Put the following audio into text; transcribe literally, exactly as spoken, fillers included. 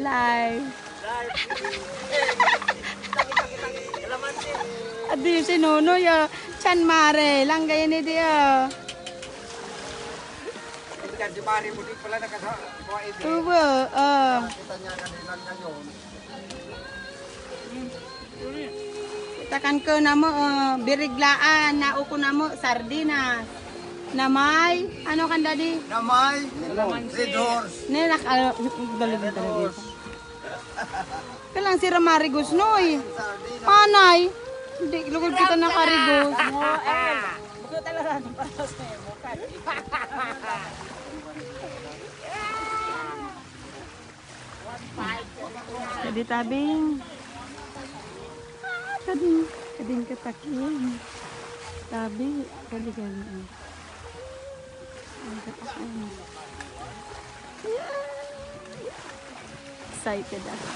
Live. Adi si Nonoy ya, tiyan mare, langgay ini dia. Tiyan si mare, mudik pala na kasa, kuwa ini. Tubo, eh. Kita niya kan ilan ngayon. Kita kan ke namo, eh, biriglaan, na uku namo sardinas. Na may, ano kan dadi? Na may, Red Horse. Ne, nak, ah, dali, dali, dali. Kalang sira marigos, Noy. Anay. Di, lugod kita nakarigos. Mo, eh. Buko talaga, para sa mo, kan. Jadi tabing. Ah, kading, kading katakin. Tabi, kali-kali. Ang katakin. Excited ako.